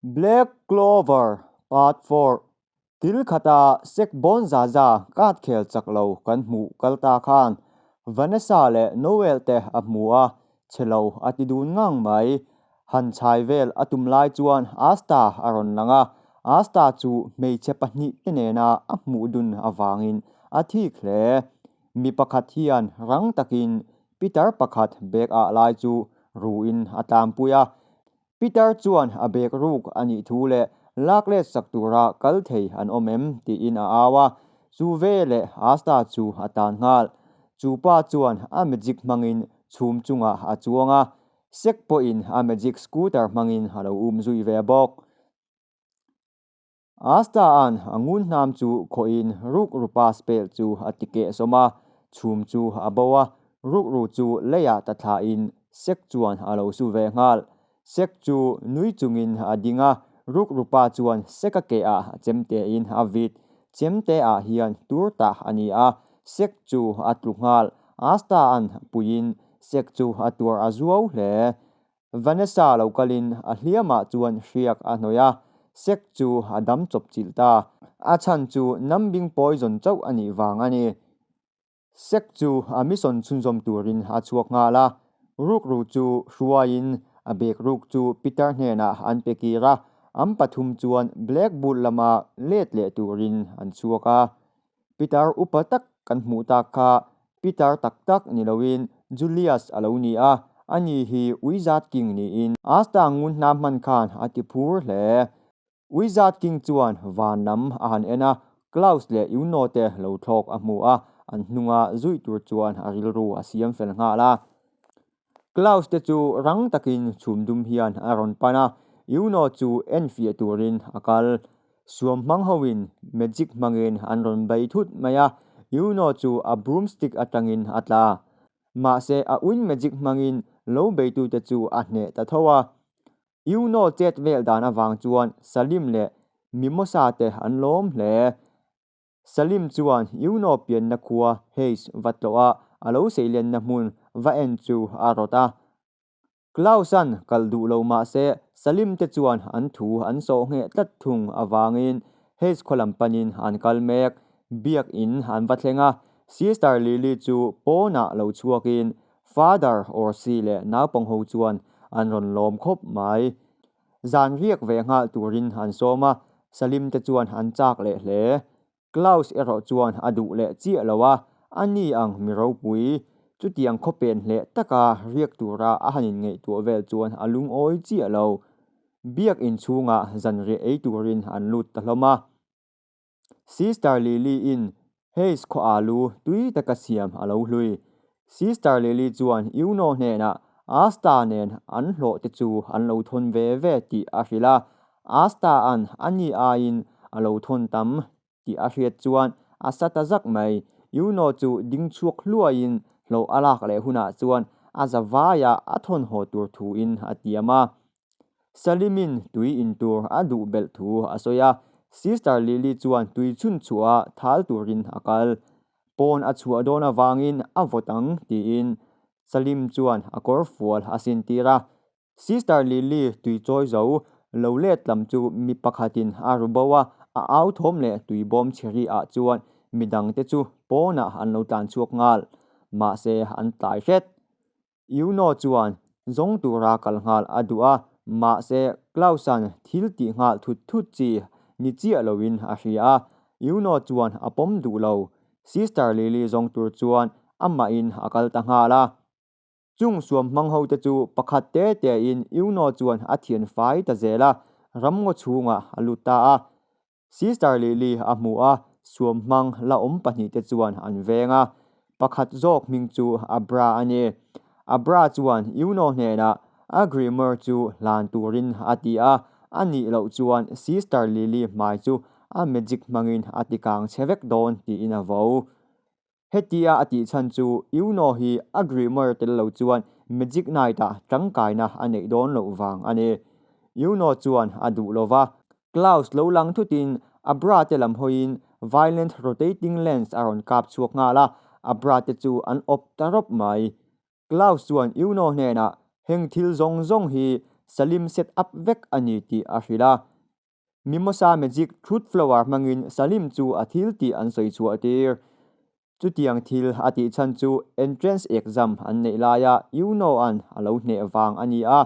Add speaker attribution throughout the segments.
Speaker 1: Black Clover Part 4 Kil khata Sek bawn za za card khel chak lo kan hmuh kal ta khan Vanessa leh Noel te a hmu a, che lo a ti dun ngang mai. Han chhai vel a tum lai chuan Asta a rawn lang a, Asta chu hmeichhe pahnih te nena a hmuh dun avangin a thik hle. Mi pakhat hian rang takin Peter pakhat bag ah lai chu ruin a tlanpui a, Peter chuan a bag ruk a nih thu leh lak let sak tura kal thei an awm em tiin a au a, chu veleh Asta chu a tan nghal. Chu pa chuan a magic hmangin chhum chungah a chuang a, Sek pawhin a magic scooter hmangin a lo um zui ve bawk. Asta-a'n a ngun hnam chu khawhin rukrupa spell chu a ti keh sawm a, chhum chu a bo a, rukru chu leiah ta thlahin Sek chuan a lo su ve nghal. Sek chu nui chungin a ding a, rukrupa chuan Sek-a kehah chemtein a vit. Chemteah hian tur tah a ni a, Sek chu a tlu nghal. Asta-a'n puiin Sek chu a tuar a zuau hle. Vanessa lo kalin a hliamah chuan hriak a hnawih a, Sek chu a dam chawp chilh ta. A chhan chu numbing poison chauh a nih vang a ni. Sek chu a mission chhunzawm turin a chhuak nghal a, rukru chu hruaiin a bag ruk chu Peter hnenah an pe kir a, an pathum chuan Black Bull lama let leh turin an chhuak a. Peter upa tak kan hmuh tak kha Peter tak tak ni loin Julius a lo ni a, ani hi Wizard King niin Asta ngun hna hman khan a ti phur hle. Wizard King chuan van lam a han en a, Klaus leh Yuno te lo thlawk a hmu a, an hnunga zui tur chuan a rilru a siam fel nghal a. Klaus te chu rang takin chhum dum hian a rawn pan a, Yuno chu enfiah turin a kal. Suam hmang hoin magic hmangin an rawn bei thut mai a, Yuno chu a broomstick atangin a tla. Mahse a uin magic hmangin lo beitute chu a hneh ta tho a. Yuno chet vel dan avang chuan Salim leh Mimosa te an lawm hle. Salim chuan Yuno pianna khua Hayes va tlawh a, a lo seilenna hmun va en chu a rawt a. Klaus-a'n kal duh lo mah se Salim te chuan an thu an sawh ngheh tlat thung avangin Hayes khaw lam panin an kal mek. Biak in an va thleng a, Sister Lily chu pawnah lo chhuakin Father Orsi leh naupang ho chuan an rawn lawm khawp mai. Zan riak ve nghal turin an sawm a, Salim te chuan an chak leh hle. Klaus erawh chuan a duh leh chiah lo a, a ni ang mi ropui. Chutiang khawpen hleh taka riak tura a han inngaihtuah vel chuan a lungawi chiah lo. Biak inchhungah zanriah ei turin an lut ta hlawm a. Sister Lily-in Hayes khaw alu tui taka siam a lo hlui. Sister Lily chuan Yuno hnenah Asta nen an hlawh te chu an lo thawn ve ve tih a hrilh a, Asta-a'n a ni aiin a lo thawn tam tih a hriat chuan a sa ta zak mai. Yuno chu ding chhuak hluaiin hlawh a lak leh hunah chuan a za vaiah a thawn haw tur thuin a tiam a. Salimin tui in tur a duh belh thu a sawi a, Sister Lily chuan tui chhun chhuah a thal turin a kal. Pawn a chhuah dawn avangin a vawt ang tiin Salim chuan a kawr fual a sintir a. Sister Lily tui chawi zo lo let lam chu mi pakhatin a ru bo a, a au thawm leh tui bawm chhe ri ah chuan midangte chu pawnah an lo tlan chhuak nghal. Mahse an tlai hret. Yuno chuan zawng tura kal nghal a duh a, mahse Klaus-a'n thil tih nghal thut thut chi ni chiah loin a hria a, Yuno chuan a pawm duh lo. Sister Lily zawng tur chuan amahin a kal ta nghal a. Chung suam hmang ho te chu pakhat te tein Yuno chuan a thian fai ta zel a, ramngaw chhungah a lut ta a. Sister Lily a hmu a, suam hmang la awm pahnihte chuan an veng a. Pakhat zawk hming chu Abra a ni. Abra chuan Yuno hnenah a Grimoire chu hlan turin a ti a, a nih loh chuan Sister Lily hmai chu a magic hmangin a ti kang chhe vek dawn tiin a vo. Hetia a tih chhan chu Yuno hi a Grimoire tel lo chuan Magic Knight-ah tangkaina a neih dawn loh vang a ni. Yuno chuan a duh lo va, Klaus lo lang thutin a bra te lam hawiin Violent Rotating Lens a rawn kap chhuak nghal a, a bra te chu an awp ta rawp mai. Klaus chuan Yuno hnenah, Heng thil zawng zawng hi Salim set up vek a ni tih a hrilh a. Mimosa Magic Truth Flower hmangin Salim chu a thil tih an sawi chhuah tir. Chutiang thil a tih chhan chu entrance exam an neih laia Yuno-a'n a lo hneh vang a ni a,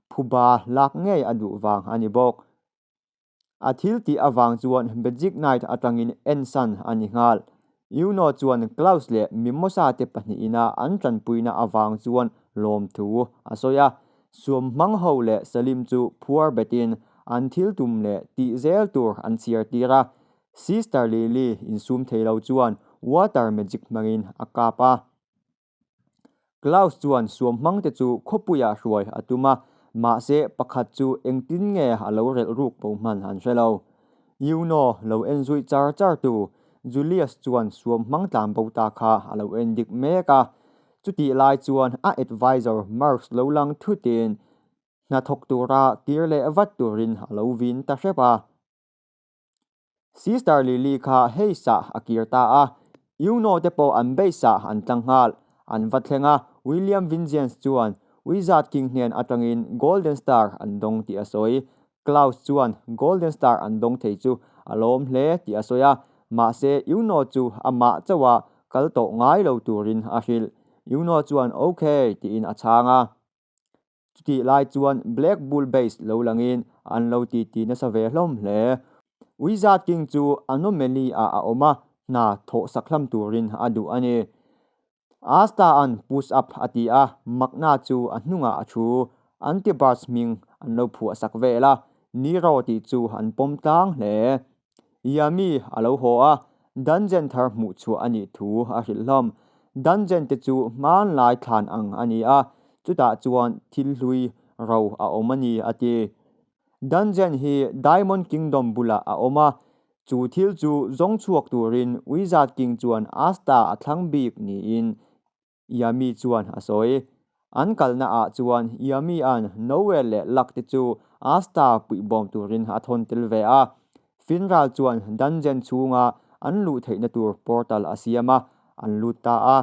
Speaker 1: phuba lak ngei a duh vang a ni bawk. A thil tih avang chuan Magic Knight atangin ensan a ni nghal. Yuno chuan Klaus leh Mimosa te pahnihin-a an tanpuina avang chuan lawmthu a sawi a. Suam hmang ho leh Salim chu phuar betin an thil tum leh tih zel tur an chhiar tir a. Sister Lily insum thei lo chuan water magic hmangin a kap a. Klaus chuan suam hmangte chu khawpuiah hruai a tum a, mahse pakhat chu engtin nge a lo relh ruk bo hman an hre lo. Yuno lo en zui char char tu Julius chuan suam hmang tlan bo ta kha a lo en dik mek a. Chutih lai chuan a advisor Marx lo lang thutin hnathawk tura kir leh vat turin a lo vin ta hrep a. Sister Lily kha hei sah a kir ta a, Yuno te pawh an base ah an tlang nghal. An va thleng a, William Vinzians chuan Wizard King hnen atangin Golden Star an dawng tih a sawi. Klaus chuan Golden Star an dawng thei chu a lawm hle tih a sawi a, mahse Yuno chu amah chauha kal tawh ngai lo turin a hrilh. Yuno chuan Ok tiin a chhang a. Chutih lai chuan Black Bull Base lo langin an lo titi nasa ve hlawm hle. Wizard King chu Anomaly ah a awm a, hna thawh sak hlam turin a duh a ni. Asta-a'n push up a ti a, Magna chu a hnungah a thu. Antiburst hming an lo phuah sak vel a, Nero tih chu an pawm tlang hle. Yami a lo haw a, dungeon thar hmuh chhuah a nih thu a hrilh hlawm. Dungeon te chu hmanlai thlan ang a ni a, chutah chuan thil hlui ro a awm a ni a ti. Dungeon hi Diamond Kingdom bulah a awm a, chu thil chu zawng chhuak turin Wizard King chuan Asta a thlang bik niin Yami chuan a sawi. An kalna ah chuan Yami-a'n Noel leh Luck te chu Asta puihbawm turin a thawn tel ve a. Finral chuan dungeon chhunga an luh theihna tur portal a siam a, an lut ta a.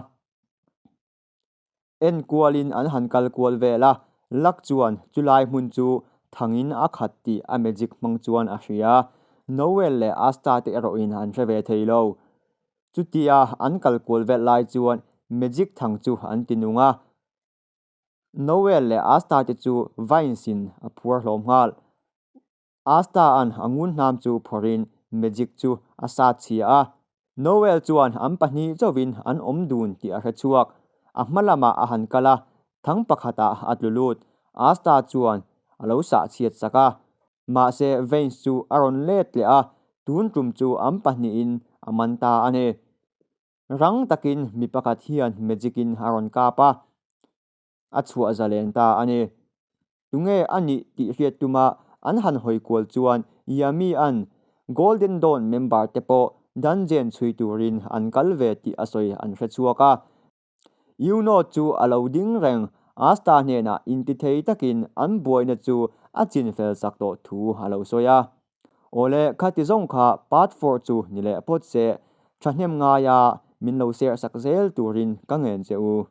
Speaker 1: En kualin an han kal kual vel a, Luck chuan chulai hmun chu thangin a khat tih a magic hmang chuan a hria. Noel leh Asta te erawhin an hre ve thei lo. Chutia an kal kual vel lai chuan Magic thang chu an ti nung a, Noel leh Asta te chu Vines in a phuar hlawm nghal. Asta an a ngun hnam chu phawrhin Magic chu a sat chhia a, Noel chuan an pahnih chauhin an awm dun tih a hre chhuak. A hma lamah a han kal a, thang pakhatah a tlu lut. Asta chuan a lo sah chhiat sak a, Mahse, Vance chu a rawn let leh a, tun tum chu an pahnihin a man ta a ni. Rang takin mi pakhat hian magic in a rawn kap a, a chhuah zalen ta a ni. Tunge a nih tih hriat tuma an han hawi kual chuan Yami-a'n Golden Dawn member te pawh dungeon chhui turin an kal ve tih a sawi an hre chhuak a. Yuno chu a lo ding reng, Asta hnenah intithei takin an buaina chu a chinfel sak tawh thu a lo sawi a. Awle, khati zawng kha part four chu ni leh phawt se, thahnem ngaia min lo share sak zel turin ka ngen che u.